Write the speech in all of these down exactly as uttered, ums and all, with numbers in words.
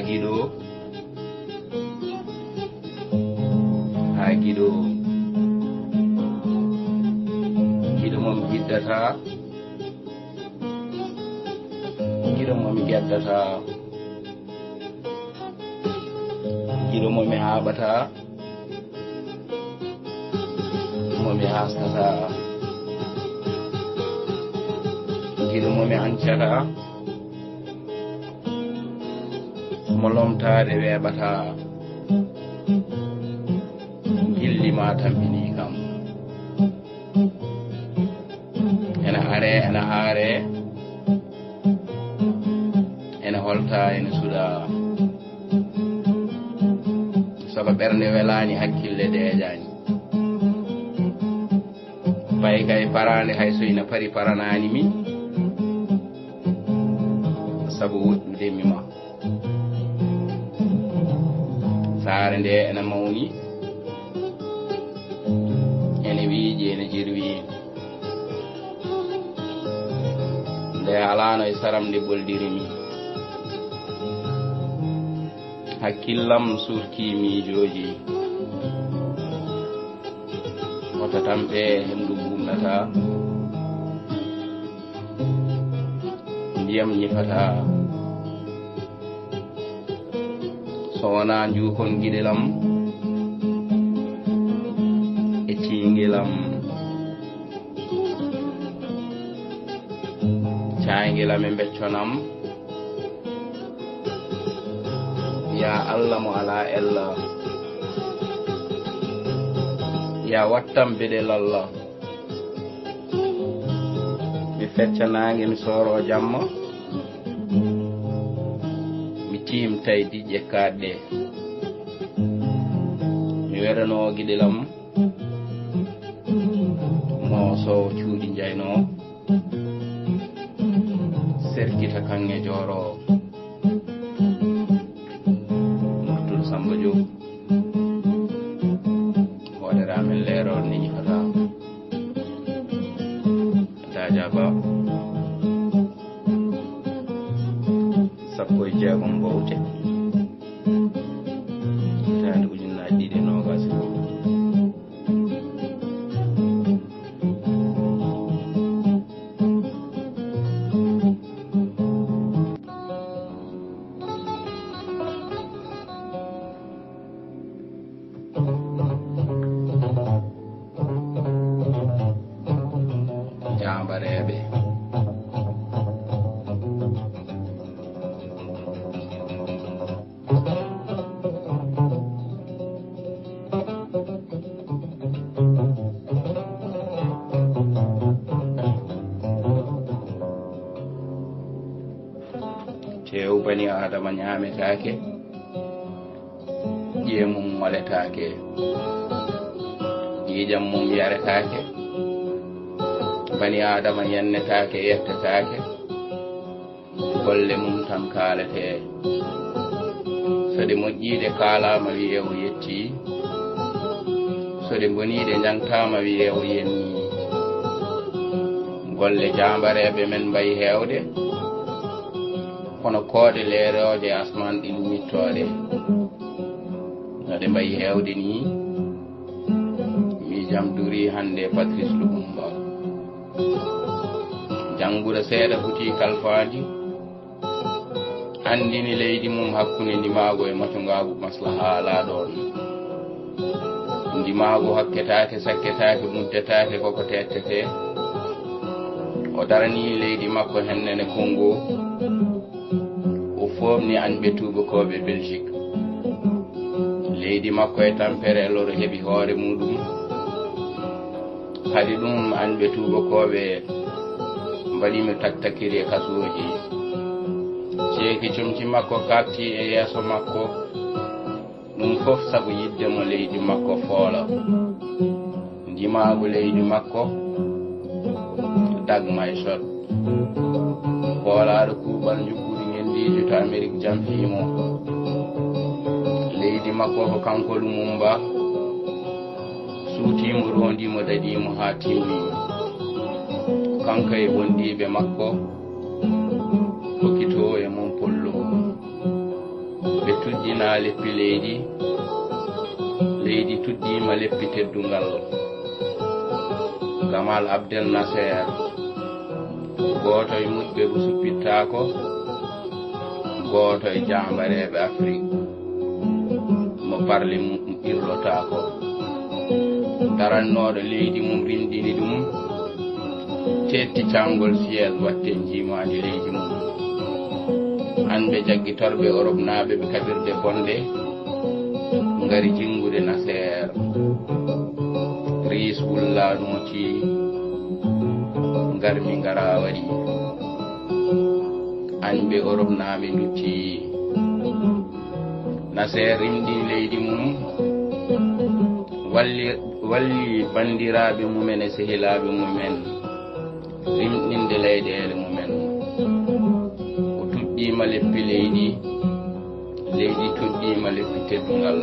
Giɗo, haa giɗo, giɗo mo mi giɗdata, giɗo mo mi geddata, giɗo mo mi haaɓata, mo mi haastata, giɗo mo mi ancata, mo lomtaade weeɓata, gilli ma tampini kam. Ene are, ene haare, ene holta, ene suɗa. So ko ɓernde welaani, hakkille deeƴaani. Paykay paraande, hay so ina pari paranaani mi, sabu woɗɗude mi ma. Saare nde ene mawni, ene wiiƴi, ene jirwi. Nde alaano e saram nde ɓoldiri mi. Hakkillam surki miijooji. Wota tampe, henndu ɓuuɓnata. Ndiyam ñifataa. So wonaa njuukon giɗel am e ciingel am. Caayngel am e mbeccon am. Yaa Alla mo alaa ella, yaa wattam beɗel Alla. Mi fecca naange, mi sooroo jamma, mi tiimtay diƴƴe kaaɗɗe. Mi weɗanoo giɗel am, mo soowo cuuɗi njaynoo, serkita kaŋŋe jooroo. Murtul Samba Diop, hoɗere amen leeroore nde ñifataa. Daaja Ba, sappo e jeegom mbowte, hitaande ujunnaaje ɗiɗi e noogaas e ɗiɗi. Jaambareeɓe. Teewu bani Aadama ñaametaake, ƴiye mum moletaake, ƴiiƴam mum yaretaake, bani Aadama ñannetaake, yettetaake, golle mum tan kaaletee. So ɗe moƴƴii ɗe kaalaama wiyee o yettii, so ɗe mbonii ɗe njaŋtaama wiyee o yennii. Golle jaambareeɓe men mbayi heewde, kono koode leerooje e asmaan ɗin ñittooɗe. No ɗe mbayi heewde nii, miijam durii hannde Patrice Lumumba. Janngude seeɗa futii kalfaandi, anndini leydi mum hakkunde ndimaagu e macungaagu, maslaha alaa ɗoon. Ndimaagu hakketaake, sakketaake, muddetaake, koko teettetee. O daranii leydi makko hennene Congo. O foofni añɓe tuubakooɓe Belgique. Leydi makko e tampere e loro heɓi hoore muuɗum. Haɗi ɗum, añɓe tuubakooɓe mbaɗiima taktakiri e kasuuji. Ceeki comci makko kaaɓti e yeeso makko. Ɗum fof sabu yiɗde mo leydi makko foola. Ndimaagu leydi makko, dag may sot. Koolaaɗo kuuɓal njuɓɓudi ngenndiijo to Amerik jamfii mo. Leydi makko ko kanko Lumumba. Suutii mo, roondii mo, daɗii mo haa timmi. Kanko e wondiiɓe makko, Kokito e Mompollo. Tuɗɗinaa leppi leydi, leydi tuɗɗiima leppi teddungal. Gamal Abdel Nasser, gooto e moƴɓe ngu suppittaako, gooto e jaambareeɓe Afrik, mo parle mum ɓirlotaako. Darannooɗo leydi mum rimɗini ɗum, teetti caangol siyees waɗte njiimaandi leydi mum. Hannde jaggitorɓe Oropnaaɓe ɓe kaɓirɗe bonɗe ngari jinngude Naseer. Riis wullaanooci ngarmi ngara waɗi. Añɓe Oropnaaɓe nduttii. Naseer rimɗini leydi mum, walli, walli banndiraaɓe mumen e sehilaaɓe mumen rimɗinde leyɗeele mumen. O tuɗɗiima leppi leydi, leydi tuɗɗiima leppi teddungal.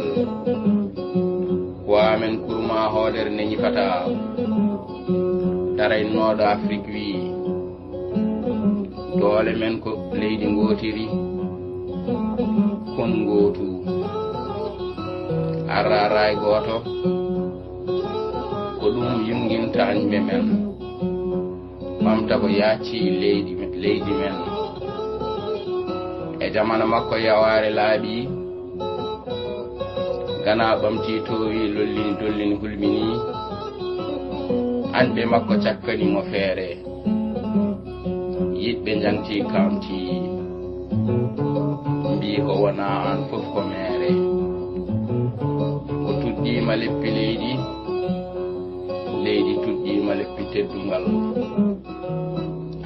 Ko amen kurma hoodere nde ñifata. Daraynooɗo Afrik wiyi, doole men ko leydi ngootiri, kon ngootu. Arraaraay gooto, ko ɗum yumginta añɓe men. Ɓamta ko yaaccii leydi, leydi men. E jamana makko yawaare laaɓi, gana ɓamti toowi, lollini, dollini, hulɓini. Añɓe makko cakkani mo feere. Yiɗɓe njaŋti kamti, mbii ko wonaa aan fof ko meere. O tuɗɗiima leppi leydi, leydi tuɗɗiima leppi teddungal.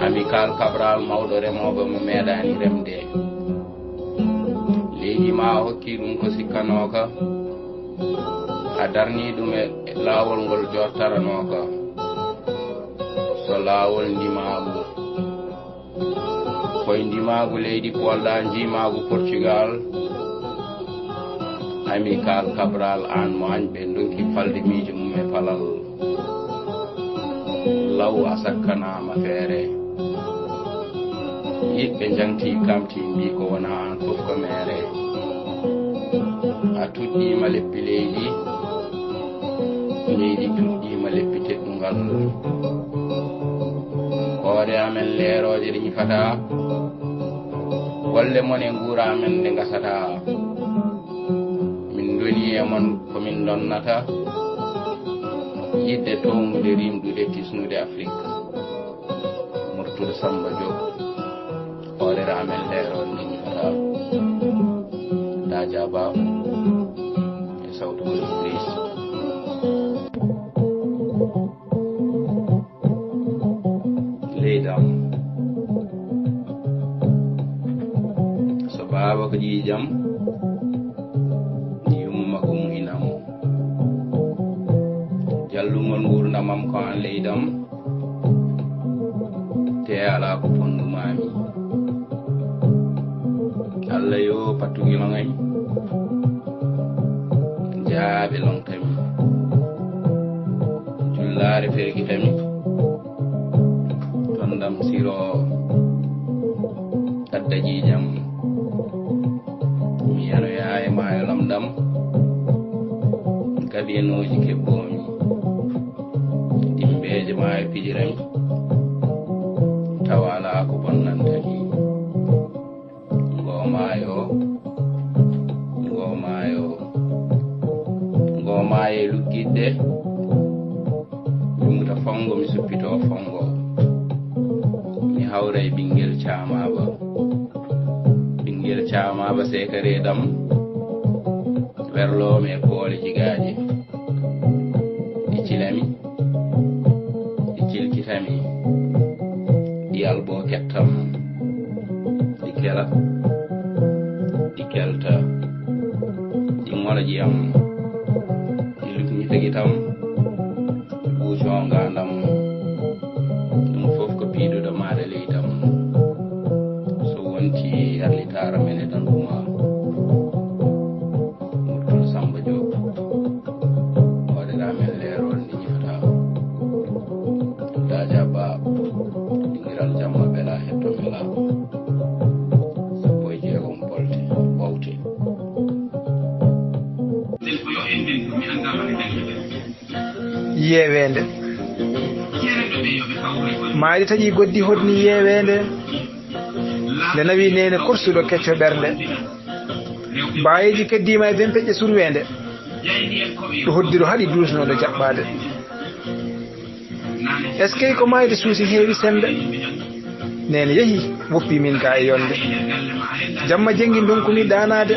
Amical Cabral, mawɗo remooɓe mo meeɗaani remde. Leydi ma a hokki ɗum ko sikkanooka, a darni ɗum e laawol ngol joottaranooka. So laawol ndimaagu, koye ndimaagu leydi poolɗaa njiimaagu Portugal. Amical Cabral, aan mo añɓe ndonki falde miijo mum e palal. Law a sakkanaama feere. Yiɗɓe njaŋti kamti mbii ko wonaa aan fof ko meere. A tuɗɗiima leppi leydi, leydi tuɗɗiima leppi teddungal. Hoore amen leerooje ɗe ñifata, golle mon e nguura amen nde ngasata. Min ndoni e mon ko min ndonnata, yiɗde toownude, rimɗude, tisnude Afrik. Murtuɗo Samba Diop, hoorere amen leerol nde ñifata. Daja Ba e sawtu Idris. Leydam. So baaba ko ƴiiƴam, yumma ko mu'inam. Jallungol nguurndamam ko aan leydam, te alaa ko fonndumaami. Allah yo pattu gilongami, jaaɓe longtami, jullaare fergitami, tondam siro adda ƴiiƴam. Mi yanoya e maayo lamɗam, gabiyanooji kebboomi, dimbeeje maayo pijirami, tawa alaa ko bonnantami. Ngo maayo, ngo maayo, ngo maayo e luggiɗde. Mi muta fonngo, mi suppito fonngo. Mi hawra e ɓinngel caamaaba. Ɓinngel caamaaba seekareedam, werloomi e poole jigaaje. Ɗi cilami, ɗi cilkitami, ɗi albo kettam, ɗi kela, ɗi kelta, ɗi ŋola ƴiyam, ɗi lutni fegitam, ɗi ɓuuco ngandam. Ɗum fof ko piiduɗo maaɗa leydam. So wonti yarlitaara men e dandu ma. Murtol Samba Diop, hoorere amen leerol ndi ñifata. Daja Ba, dingiral jamma bela hetto mela. Sappo e jeegom bolte, bawte. Yeeweende. Maayde taƴi goddi hodni yeeweende. Nde nawi neene korsuɗo kecco ɓernde. Baayeeji keddiima e bempeƴƴe surweende. Ɗo hoddi ɗo haɗi duusnooɗo jaɓɓaade. Eskey ko maayde suusi heewi semmbe. Neene yehi, woppi min ka e yolnde. Jamma jenngi ndonkumi ɗaanaade.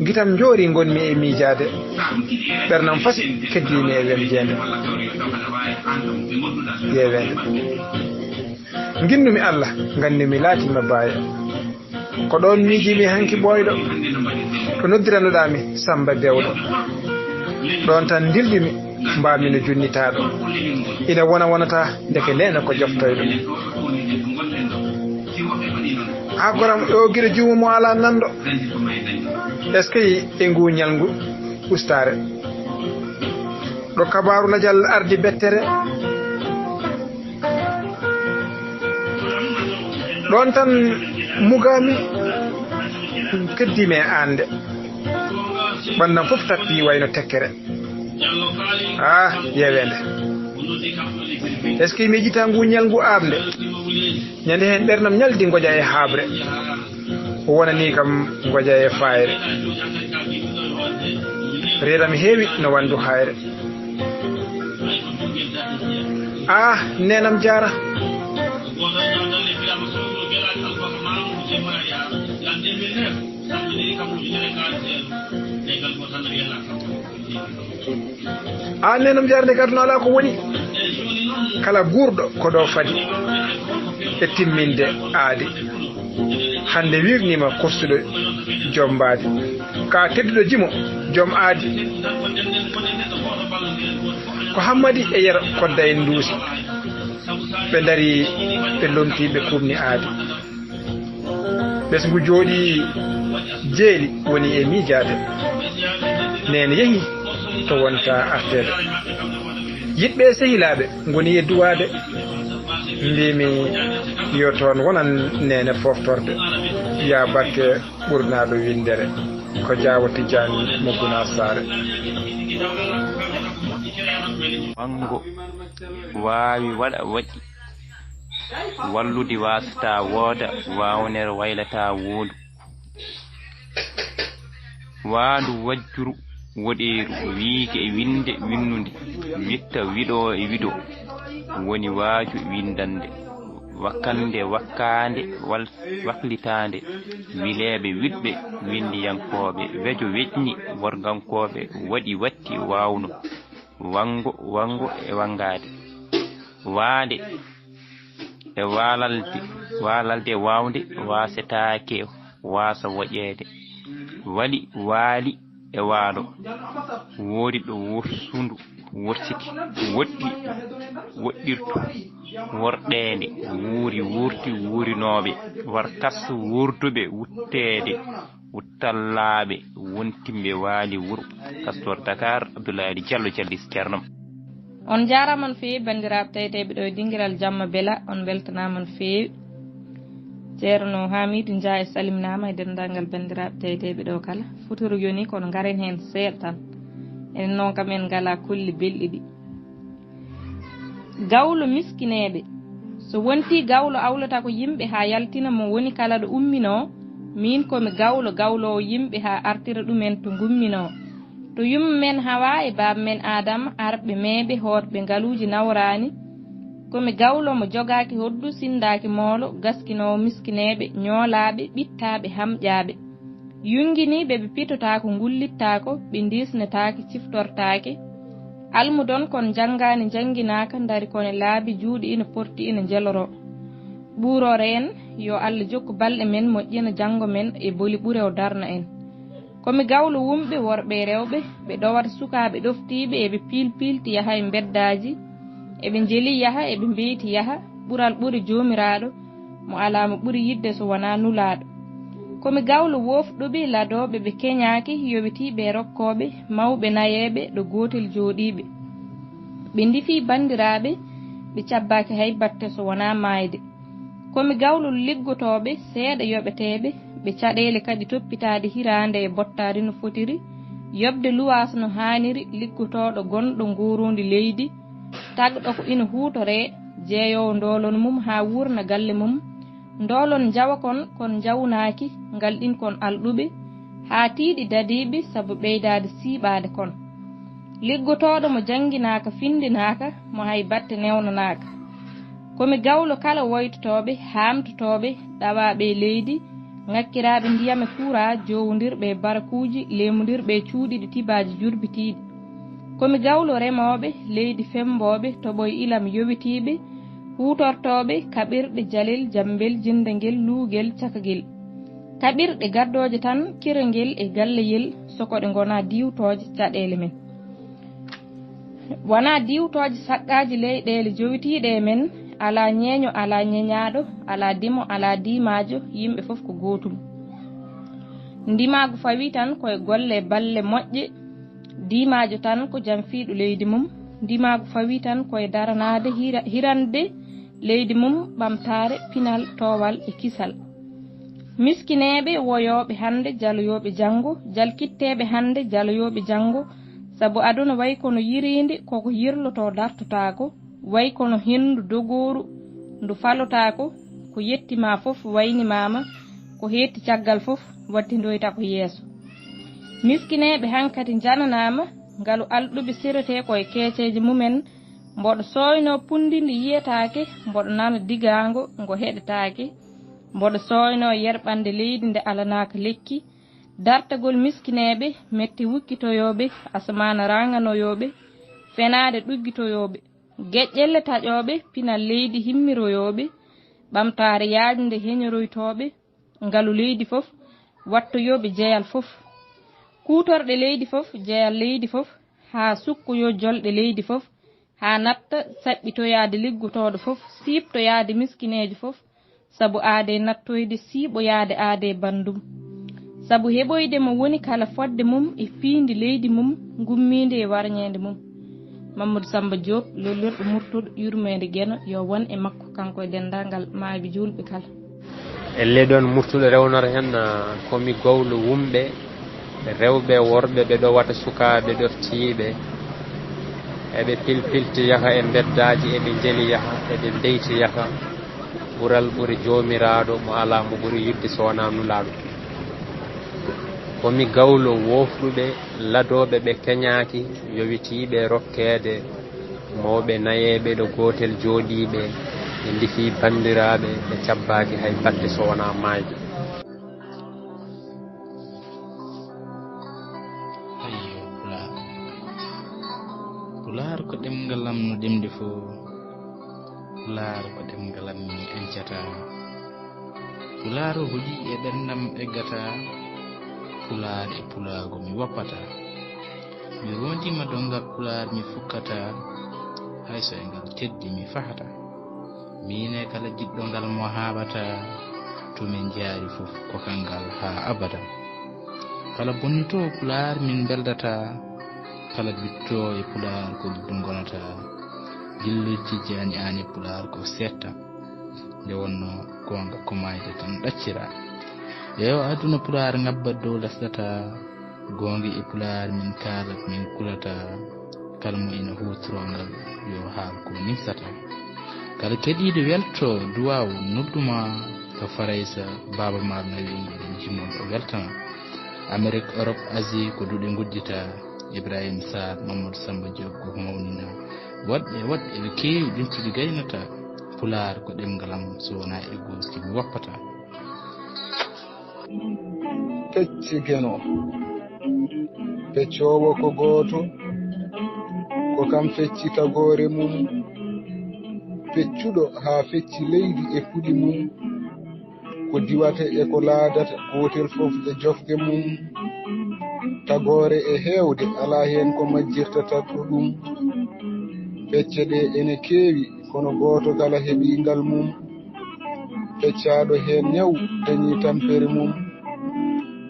Gitam njoori ngonmi e miijaade. Ɓernam fasi keddiimi e wemjeende. Yeeweende. Nginnumi Allah, ngannumi laatiima baaye. Ko ɗoon miijimi hanki ɓooyɗo. Ɗo noddiranoɗaa mi Sammba Bewɗo. Ɗoon tan ndilɗumi, mbaami no junnitaaɗo. Ina wona wonata, ndeke neene ko joftoyɗo. Haa goram ɗo giɗo juumo mo alaa nanndo. Eskey e ngu ñalngu ustaare. Ɗo kabaaru lajal ardi bettere. Ɗoon tan mugaami, keddiimi e aan nde. Ɓanndam fof tappi wayno tekkere. Ah, yeeweende. Est-ce que miijita ngu ñalngu aaɓnde? Ñande heen ɓernam ñaldi ngoƴa e haaɓre. O wonanii kam ngoƴa e faayre. Reedam heewi no wanndu haayre. Ah, neenam jaara. Ah, neenam jaara, nde aduna alaa ko woni. Kala guurɗo ko ɗo fadi e timminde aadi. Hannde wirniima korsuɗo joom mbaadi. Ka tedduɗo jimo joom aadi. Ko Hammadi e Yero Kodda en nduusi. Ɓe ndarii, ɓe lomtii, ɓe kuuɓni aadi. Ɓesngu jooɗii jeeli woni e miijaade. Neene yehi to wonta arteede. Yiɗɓe e sehilaaɓe ngoni e duwaade. Mbiimi yo toon wonan neene foftorde. Yaa Bakke ɓurnaaɗo winndere. Ko Jaawo Tijaan mo Gunaas Saare. Manngo waawi waɗa waɗi. Wallude waasataa wooda, waawnere waylataa woodu. Waandu wajjuru woɗeeru, wiige e winnde winnunde, witta wiɗo e wiɗo, woni waaju winndannde, wakkannde wakkaande, wal-, waklitaande, wileeɓe wiɗɓe, winndiyankooɓe, wejo weƴni, worgankooɓe, waɗi watti waawno, wanngo, wanngo e wanngaade, waande, e waalalde, waalalde waawnde waasetaake waasa woƴeede, wali, waali e waalo, woori ɗo worsundu, worsiti, woɗɗi, woɗɗirtu, worɗeende, wuuri, wuurti, wuurinooɓe, warkas, wuurduɓe, wutteede, wuttallaaɓe, wontimɓe waali wuro, Castor Dakar, Abdoulaye Diallo Callis Ceerno. On njaaraama no feewi, banndiraaɓe taweteeɓe ɗo e dingiral Jamma Bela, on mbeltanaama no feewi. Ceerno Hamidou Ndiaye salminaama e denndaangal banndiraaɓe taweteeɓe ɗo kala. Futuro yoni, kono ngaren heen seeɗa tan. Enen noon kam en ngalaa kolli belɗi ɗi. Gawlo miskineeɓe. So wontii gawlo awlata ko yimɓe haa yaltina mo woni kala ɗo umminoo, miin ko mi gawlo gawloowo yimɓe haa artira ɗumen to ngumminoo. To yumma men Hawaa e baaba men Aadama, arɓe meeɓe, hootɓe ngaluuji nawraani, ko mi gawlo mo jogaaki hoddu, sinndaaki moolo, gaskinoowo miskineeɓe, ñoolaaɓe, ɓittaaɓe, hamƴaaɓe. Yunginiiɓe ɓe pitotaako, ngullittaako, ɓe ndiisnetaake, ciftortaake. Almudon kon njanngaani, njannginaaka, ndari kon e laabi, juuɗe ina porti, ina njeloroo. Ɓuuroore en, yo Allah jokku balɗe men, moƴƴina janngo men e boli ɓure o darna en. Ko mi gawlo wumɓe, worɓe e rewɓe, ɓe ɗowata sukaaɓe ɗoftiiɓe, eɓe piilpiilti yaha e mbeddaaji, eɓe njeli yaha, eɓe mbeyti yaha, ɓural ɓuri Joomiraaɗo, mo alaa mo ɓuri yiɗde so wonaa Nulaaɗo. Ko mi gawlo woofɗuɓe, ladooɓe, ɓe keñaaki, yowitiiɓe e rokkooɓe, mawɓe nayeeɓe, ɗo gootel jooɗiiɓe. Ɓe ndifii banndiraaɓe, ɓe cabbaaki hay batte so wonaa maayde. Ko mi gawlo liggotooɓe, seeɗa yoɓeteeɓe, ɓe caɗeele kadi toppitaade hiraande e bottaade no fotiri, Yoɓde luwaas no haaniri liggotooɗo gonɗo nguurundi leydi, tagɗo ko ina huutoree, jeeyoowo ndoolon mum haa wuurna galle mum, ndoolon njawa kon, kon njawnaaki, ngal ɗin kon alɗuɓe, haa tiiɗi dadiiɓe sabu ɓeydaade siiɓaade kon. Liggotooɗo mo jannginaaka, finndinaaka, mo hay batte newnanaaka. Ko mi gawlo kala woytotooɓe, haamtotooɓe, ɗawaaɓe e leydi, ŋakkiraaɓe ndiyam e kuuraa, joowondirɓe e barakuuji, leemondirɓe e cuuɗi ɗi tibaaji jurbitiiɗi. Ko mi gawlo remooɓe, leydi femmbooɓe, toɓo e ilam yowitiiɓe, huutortooɓe kaɓirɗe Jalel, Jammbel, Jinndangel, Luugel, Cakagel. Kaɓirɗe gaddooje tan kirangel e galleyel, soko ɗe ngonaa diwtooje caɗeele men. Wonaa diwtooje saqqaaji leyɗeele jowitiiɗe e men, alaa ñeeño, alaa ñeñaaɗo, alaa dimo, alaa diimaajo, yimɓe fof ko gootum. Ndimaagu fawii tan ko e golle e balle moƴƴe, diimaajo tan ko janfiiɗo leydi mum, ndimaagu fawii tan ko e daranaade hira-, hirande leydi mum, ɓamtaare, pinal, toowal e kisal. Miskineeɓe, woyooɓe hannde, jaloyooɓe janngo, jalkitteeɓe hannde, jaloyooɓe janngo, sabu aduna wayi kono yiriinde, koko yirlotoo dartotaako, wayi kono henndu dogooru ndu falotaako, ko yetti ma fof wayni ma ma, ko heetti caggal fof wattinoyta ko yeeso. Miskineeɓe hankadi njananaama, ngalu alɗuɓe siretee ko e keeceeje mumen, mboɗo sooynoo punndi ndi yiyetaake, mboɗo nana digaango ngo heɗetaake, mboɗo sooynoo yerɓannde leydi nde alanaaka lekki, dartagol miskineeɓe, mette wukkitoyooɓe, asamaana raŋanoyooɓe, fenaande ɗuggitoyooɓe, geƴƴelle taƴooɓe, pinal leydi himmiroyooɓe, ɓamtaare yaajnde heñoroytooɓe, ngalu leydi fof, wattoyooɓe jeyal fof, kuutorɗe leydi fof, jeyal leydi fof, haa sukkoyoo jolɗe leydi fof, haa natta saɓɓitoyaade liggotooɗo fof, siiɓtoyaade miskineejo fof, sabu aadee nattoyde, siiɓoyaade aadee banndum. Sabu heɓoyde mo woni kala fodde mum e piindi leydi mum, ngummiinde e warñeende mum. Mamadou Samba Diop, lollirɗo Murtuɗo, yurmeende Geno, yo won e makko, kanko e denndaangal maayɓe juulɓe kala. Ellee ɗoon Murtuɗo rewnata heen, ah, ko mi gowlo wumɓe, rewɓe e worɓe, ɓe ɗowata sukaaɓe ɗoftiiɓe, eɓe pilpilti yaha e mbeddaaji, eɓe njeli yaha, eɓe mbeyti yaha, ɓural ɓuri Joomiraaɗo mo alaa mo ɓuri yiɗde so wonaa Nulaaɗo. Ko mi gawlo woofɗuɓe, ladooɓe ɓe keñaaki, yowitiiɓe rokkeede, mawɓe nayeeɓe ɗo gootel jooɗiiɓe, ɓe ndifii banndiraaɓe, ɓe cabbaaki hay batte so wonaa maayde. Ayyo, Pulaar. Pulaar ko ɗemngal am no ɗemɗe fof. Pulaar ko ɗemngal am mi ancata. Pulaar o hoƴi e ɓerndam eggata. Pulaar e pulaagu mi woppata. Mi roondiima donngal Pulaar mi fukkata. Hay so e ngal teddi mi fahata. Miin e kala jiɗɗo ngal mo haaɓata, to min njaari fof ko kanngal haa abada. Kala bonnitoowo Pulaar min mbeldata, kala bittoowo e Pulaar ko guddo ngonata. Gillo tijjaani aan e Pulaar ko seetta. Nde wonnoo goonga ko maayde tan ɗaccira. Yo aduna Pulaar ŋabbat dow lesdata. Goonga e Pulaar min kaalat, min kulata. Kala mo ina huutoroo ngal, yo haal ko nimsata. Kala keɗiiɗo welto duwaaw nodduma ka Faraysa, Baaba Maal nawi ngol jimol o weltana. Amerik, Orop, Asie ko duɗe nguddita. Ibrahim Sarr, Mamadou Samba Diop ko mawnina. Woɗɓe, woɗɓe ɓe keewi limtude gaynata. Pulaar ko ɗemngal am, so wonaa e gooski mi woppata. Pecce Geno. Peccoowo ko gooto, ko kam fecci tagoore mum. Peccuɗo haa fecci leydi e puɗi mum, ko diwata e ko laadata, gootel fof e jofge mum. Tagoore e heewde, alaa heen ko majjirta tagɗo ɗum. Pecce ɗe ene keewi, kono gooto kala heɓi ngal mum. Peccaaɗo heen ñaw dañi tampere mum,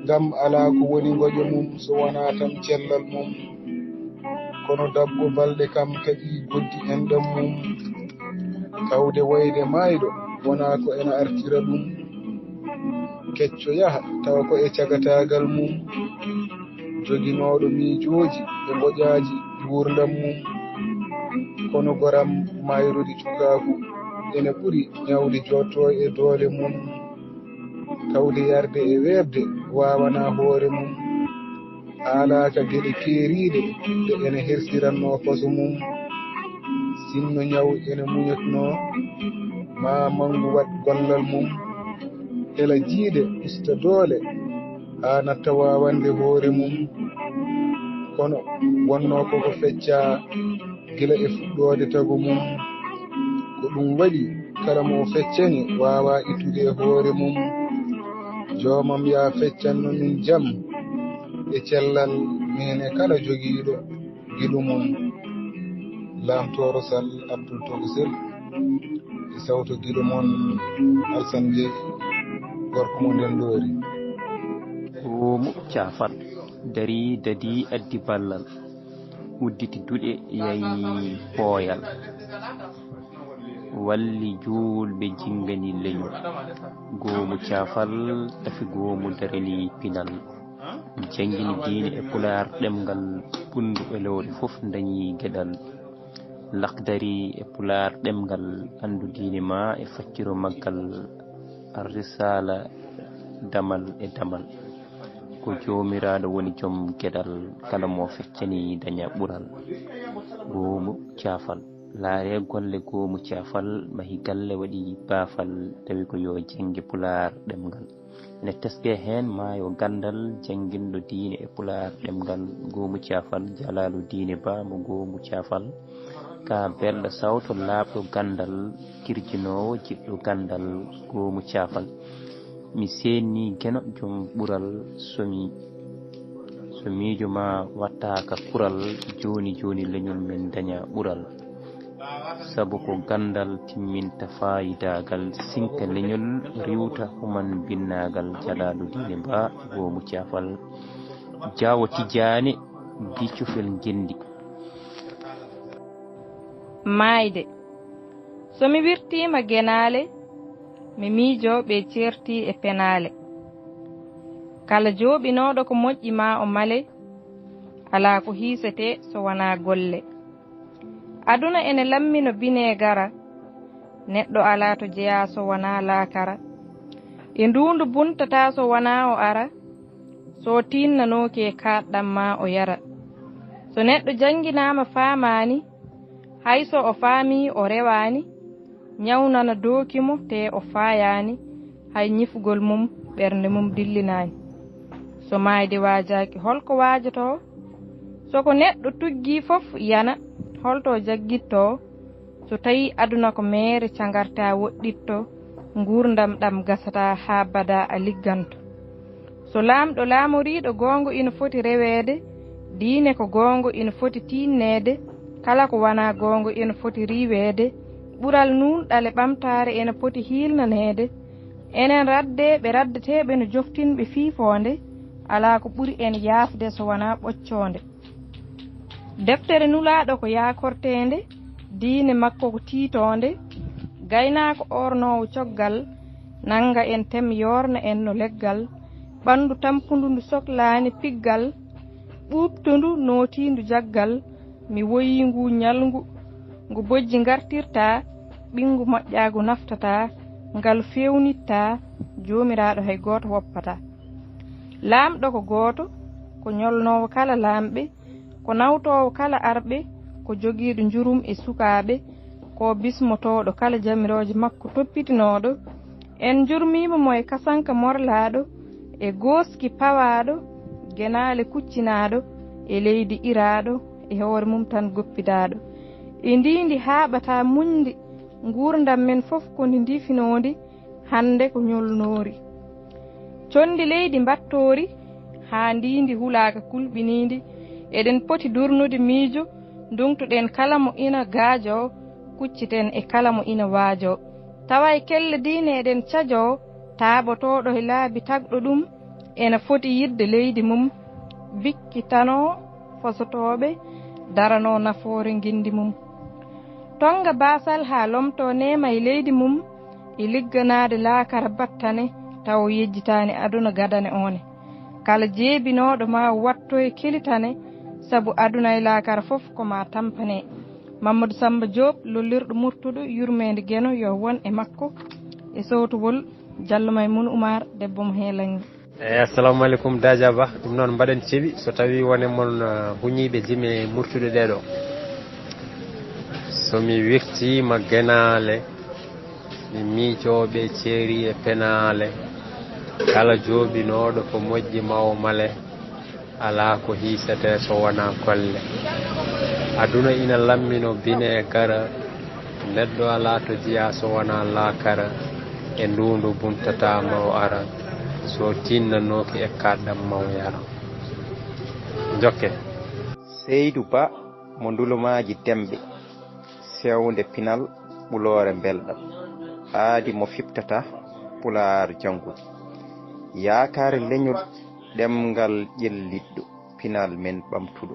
ngam alaa ko woni ngoƴo mum so wonaa tan cellal mum. Kono dabbo balɗe kam kaɗi goddi enɗam mum. Tawde woyde maayɗo wonaa ko ena artira ɗum. Kecco yaha tawa ko e cagataagal mum. joginooɗo miijooji e ngoƴaaji nguurndam mum. Kono goram maayrude cukaaku ene ɓuri ñawde jooɗto e doole mum. Tawde yarde e weeɓde waawanaa hoore mum. Haalaaka geɗe keeriiɗe ɗe ene hersiranno faso mum. Sinno ñaw ene muñotnoo, maa manngu waɗ gollal mum. Hela jiiɗe usta doole haa natta waawande hoore mum. Kono wonnoo koko feccaa gila e fuɗɗoode tago mum. Ko ɗum waɗi kala mo o feccani waawaa ittude e hoore mum. Joomam yaa feccanno min jam e cellal, min e kala jogiiɗo giɗo mum. Laamtooro Sal Abdul Togo Sel e sawto giɗo mon Alsan Jeey, gorko mo Ndenndoori. Goomu caafal darii dadii addi ballal, udditi duɗe yayi pooyal, walli juulɓe jinngani leñol. Goomu caafal tafi goomu darani pinal, janngini diine e pulaar ɗemngal, punndu e lowre fof dañi geɗal. Lakdari e pulaar ɗemngal, anndu diine ma e facciro maggal, Ar-Risaala damal e damal. Ko Joomiraaɗo woni joom geɗal, kala mo feccani daña ɓural. Goomu caafal. Laare golle goomu caafal, mahi galle waɗi baafal, tawi ko yo jannge pulaar ɗemngal. Ene teskee heen maayo ganndal, jannginɗo diine e pulaar ɗemngal, goomu caafal, jalaalu diine ba mo goomu caafal. Ka belɗo sawto laaɓɗo ganndal, kirjinoowo jiɗɗo ganndal, goomu caafal. Mi seenni geno joom ɓural, so mi, so miijo ma wattaaka kural, jooni jooni leñol men daña ɓural. Sabu ko ganndal timminta faayidaagal, sinka leñol riwta human binnaagal, jalaalu diine ba goomu caafal, jaawo Tijaani, bi cufel ngenndi. Maayde. So mi wirtiima genaale, mi miijoo ɓe ceerti e penaale. Kala jooɓinooɗo ko moƴƴi maa o male, alaa ko hiisetee so wonaa golle. Aduna ene lammi no bineegara, neɗɗo alaa to jeyaa so wonaa laakara. E nduundu buntataa so wonaa o ara, so o tiinnanooki e kaaɗɗam maa o yara. So neɗɗo jannginaama faamaani, hay so o faamii o rewaani, ñaw nana dooki mo te o faayaani, hay ñifugol mum ɓernde mum dillinaani. So maayde waajaaki hol ko waajotoo? So ko neɗɗo tuggii fof yana, hol to jaggittoo? So tawii aduna ko meere cangartaa woɗɗitto, nguurndam ɗam gasataa haa badaa a ligganto. So laamɗo laamoriiɗo goongo ina foti reweede, diine ko goongo ina foti tiinneede, kala ko wanaa goongo ina foti riiweede, ɓural nuunɗal e ɓamtaare ena poti hiilnaneede. Enen raddee ɓe raddeteeɓe no joftinɓe fiifoonde, alaa ko ɓuri en yaafde so wanaa ɓoccoonde. Deftere Nulaaɗo ko yaakorteende, diine makko ko tiitoonde, gaynaako oornoowo coggal, nannga en tem yoorna en no leggal, ɓanndu tampundu ndu soklaani piggal, ɓuuɓtundu nootiindu jaggal, mi woyii ngu ñalngu, ngu bojji ngartirtaa, ɓinngu moƴƴaagu naftataa, ngalu feewnittaa, Joomiraaɗo hay gooto woppataa. Laamɗo ko gooto, ko ñolnoowo kala laamɓe, ko nawtoowo kala arɓe, ko jogiiɗo njurum e sukaaɓe, ko bismotooɗo kala jamirooje makko toppitinooɗo. En njurmiima mo e kasanka morlaaɗo, e gooski pawaaɗo, genaale kuccinaaɗo, e leydi iraaɗo, e hoore mum tan goppidaaɗo. E ndiindi haaɓataa muñndi, nguurndam men fof ko ndi ndifinoondi, hannde ko ñolnoori. Conndi leydi mbattoori, haa ndiindi hulaaka kulɓiniindi, eɗen poti durnude miijo, nduŋtoɗen kala mo ina gaajoo, kucciten e kala mo ina waajoo. Tawa e kelle diine eɗen cajoo, taaɓotooɗo e laabi tagɗo ɗum, ena foti yiɗde leydi mum, bikkitanoo fosotooɓe, daranoo nafoore ngenndi mum. Tonnga baasal haa lomtoo neema e leydi mum, e ligganaade laakara battane, tawa o yejjitaani aduna gadane oone. Kala jeebinooɗo ma watto e kelitane, sabu aduna e laakara fof ko ma tampane. Mamadou Samba Diop, lollirɗo Murtuɗo, yurmeende Geno yo won e makko, e sowtowol Diallo Maymouna Oumar, debbo mo Heelangi. Eyi, assalamu aleykum, Daja Ba. Ɗum noon, mbaɗen ceeɓi so tawii won e mon, eh, huñiiɓe jime Murtuɗo ɗeeɗo. So mi wirtiima Genaale, mi miijooɓe ceeri e penaale. Kala jooɓinooɗo ko moƴƴi mawo male, alaa ko hiisetee so wonaa golle. Aduna ina lammino bine e gara, neɗɗo alaa to jeyaa so wonaa laakara, e nduundu buntataa mawo ara, so tiinnanooki e kaaɗɗam mawo yara. Njokke. Seydu Ba mo Ndulumaaji Demɓe, sewnde pinal, ɓuloore mbelɗam, aadi mo fiɓtata, Pulaar janngude. Yaakaare leñol, ɗemngal ƴellitɗo, pinal men ɓamtuɗo.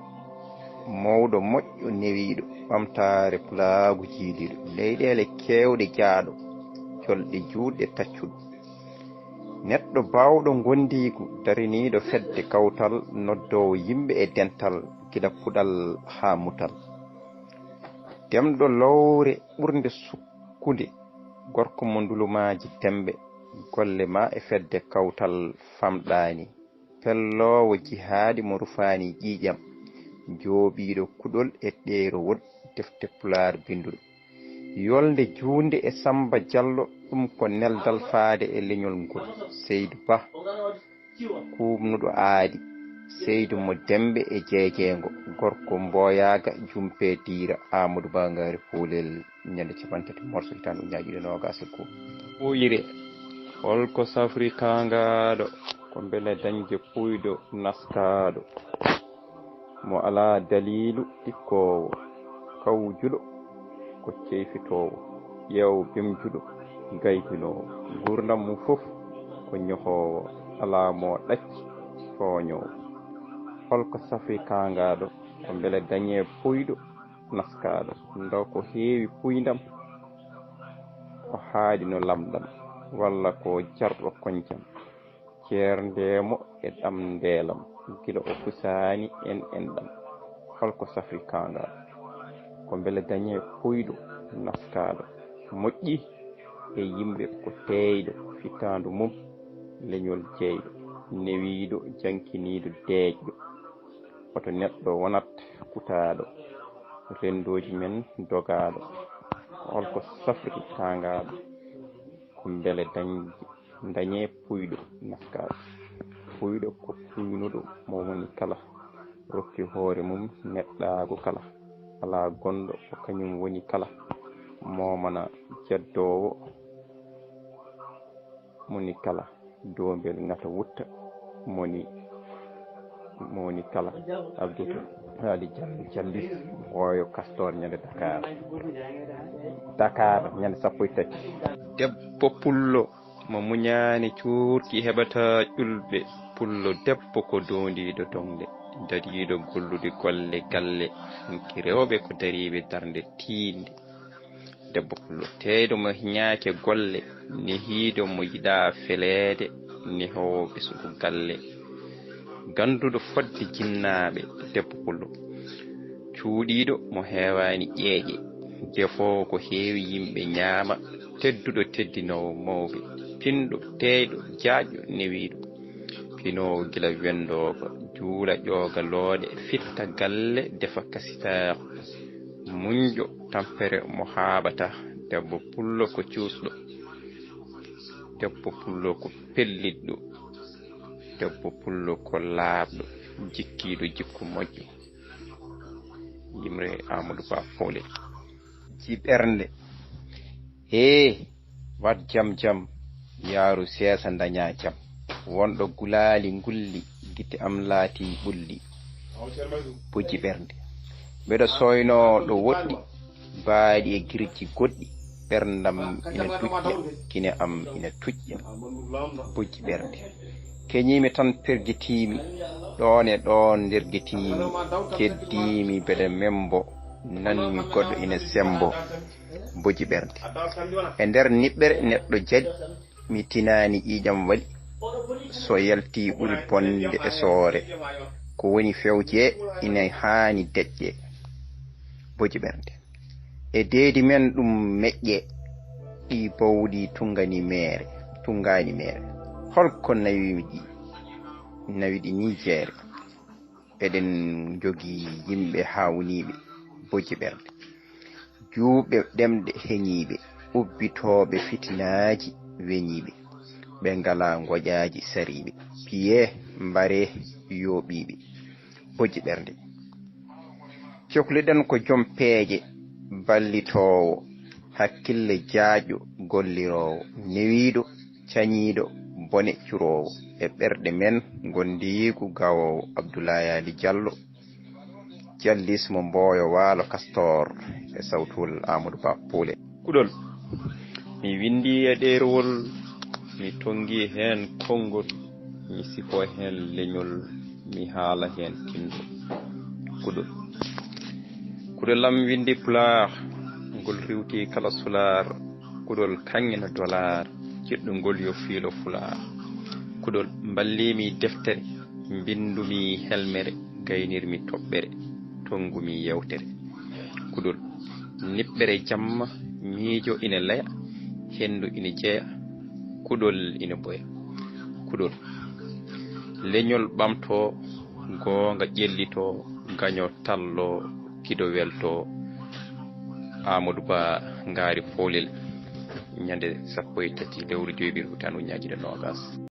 Mawɗo moƴƴo newiiɗo, ɓamtaare pulaagu jiiliiɗo. Leyɗeele keewɗe jaaɗo, jolɗe juutɗe taccuɗo. Neɗɗo baawɗo ngondiigu, dariniiɗo fedde kawtal, noddoowo yimɓe e dental, gila puɗal haa mutal. Demɗo lowre ɓurnde sukkunde, gorko mo Ndulumaaji Demɓe, golle ma e fedde kawtal famɗaani. Pelloowo jihaadi mo rufaani ƴiiƴam, jooɓiiɗo kuɗol e ɗeerowol, defte Pulaar binnduɗo. Yolnde juunde e Samba Diallo, ɗum ko neldal faade e leñol ngol. Seydu Ba, kuuɓnuɗo aadi, Seydu mo Demɓe e Jeejeengo, gorko Mboyaaga, Jumpe Diira, Amadou Ba Ngaari Poolel, ñande cappanɗe tati morso, hitaande ujunaaji ɗiɗi e noogaas e goo. Puyre, holko safri kaangaaɗo? Ko mbele dañde puyɗo naskaaɗo, mo alaa daliilu tikkoowo, kawjuɗo ko ceyfitoowo, ƴeewo bemjuɗo gaykinoowo, nguurndam mum fof ko ñohoowo, alaa mo ɗacci tooñoowo. Holko safri kaangaaɗo? Ko mbele dañee puyɗo naskaaɗo, ndaw ko heewi puyndam, o haaɗi no lamɗam, walla ko jarɗo koñcam, ceerndeemo e ɗam ndeelam, gila o fusaani en enɗam. Holko safri kaangaaɗo? Ko mbele dañee puyɗo naskaaɗo, moƴƴi e yimɓe ko teeyɗo, fittaandu mum leñol jeyɗo, newiiɗo, jankiniiɗo, deeƴɗo. Hoto neɗɗo wonat kutaaɗo, renndooji men dogaaɗo. Holko safri kaangaaɗo? Ko mbele dañ-, dañee puyɗo naskaaɗo. Puyɗo ko puynuɗo mo woni kala, rokki hoore mum neɗɗaagu kala. Alaa gonɗo ko kañum woni kala, momana jeddoowo moni kala, doombel ŋata wutta, moni, moni kala, Abdou Haali Jallo Jallis, Booyo Kastor, ñande Dakar. Dakar, ñande sappo e tati. Debbo pullo mo muñaani cuurki heɓata ƴulɓe, pullo debbo ko doondiiɗo doŋle, dariiɗo gollude golle galle, hanki rewɓe ko dariiɓe darnde tiiɗnde. Debbo pullo teeyɗo mo hiñaake golle, nehiiɗo mo yiɗaa feleede, nehoowo ɓesngu galle. Gannduɗo fodde jinnaaɓe, debbo pullo. Cuuɗiiɗo mo heewaani ƴeeƴe, defoowo ko heewi yimɓe ñaama, tedduɗo teddinoowo mawɓe, pinɗo, teeyɗo, jaajɗo, newiiɗo. Pinoowo gila wenndooba, juula ƴooga looɗe, fitta galle, defa kasitaaku. Muñɗo, tampere mo haaɓata, debbo pullo ko cuusɗo, debbo pullo ko pellitɗo, debbo pullo ko laaɓɗo, jikkiiɗo jikku moƴƴo. Yimre Amadou Ba Poole. Ji ɓernde. Hee, wat jam jam, yaaru seesa dañaa jam. Wonɗo gulaali ngulli, gite am laatii ɓulli. Bojji ɓernde. Mbeɗo sooynoo ɗo woɗɗi, baaɗi e girji goɗɗi, ɓerndam ina dujja, kine am ina tuƴƴa. Bojji ɓernde. Keñiimi tan pergitiimi, ɗoon e ɗoon ndergitiimi, keddiimi mbeɗa membo, nanmi goɗɗo ina sembo. Bojji ɓernde. E nder niɓɓere neɗɗo jaɗi, mi tinaani ƴiiƴam waɗi. So yalti ɓuri bonde e soore. Ko woni fewje ina haani deƴƴe. Boji ɓernde. E deedi men ɗum meƴƴe. Ɗi bowɗi tungani meere, tungani meere. Holko nawi ɗi? Nawi ɗi ni jeere. Eɗen njogii yimɓe haawniiɓe, boji ɓernde, juuɓe ɗemɗe heñiiɓe, ubbitooɓe fitinaaji weñiiɓe, ɓe ngalaa ngoƴaaji sariiɓe, piyee mbaree yooɓiiɓe, boji ɓernde. Cokliɗen ko joom peeje, ballitoowo, hakkille jaajɗo, golliroowo, newiiɗo, cañiiɗo, bone curoowo e ɓerɗe men, ngondiigu gawoowo Abdoulaye Ali Diallo, jallis mo Mbooyo Waalo Kastor e sawtuwol Amadou Ba Puule. Kuɗol. Mi winndi e ɗeerowol, mi tonngi heen konngol, mi sifo heen leñol, mi haala heen kinndol. Kuɗol. Kuɗol am winndi pulaar, ngol riwti kala sulaar, kuɗol kaŋŋe no dolaar, jiɗɗo ngol yo fiilo fulaar. Kuɗol mballimi deftere, mbinndumi helmere, gaynirmi toɓɓere, tonngumi yewtere. Kuɗol niɓɓere jamma, miijo ina laya, henndu ina jeya, kuɗol ina boya. Kuɗol leñol ɓamto, goonga ƴellito, gaño tallo, gido welto. Amadou Ba Ngaari Poolel, ñande sappo e tati lewru joyɓiru tan uñaji ɗe noogas.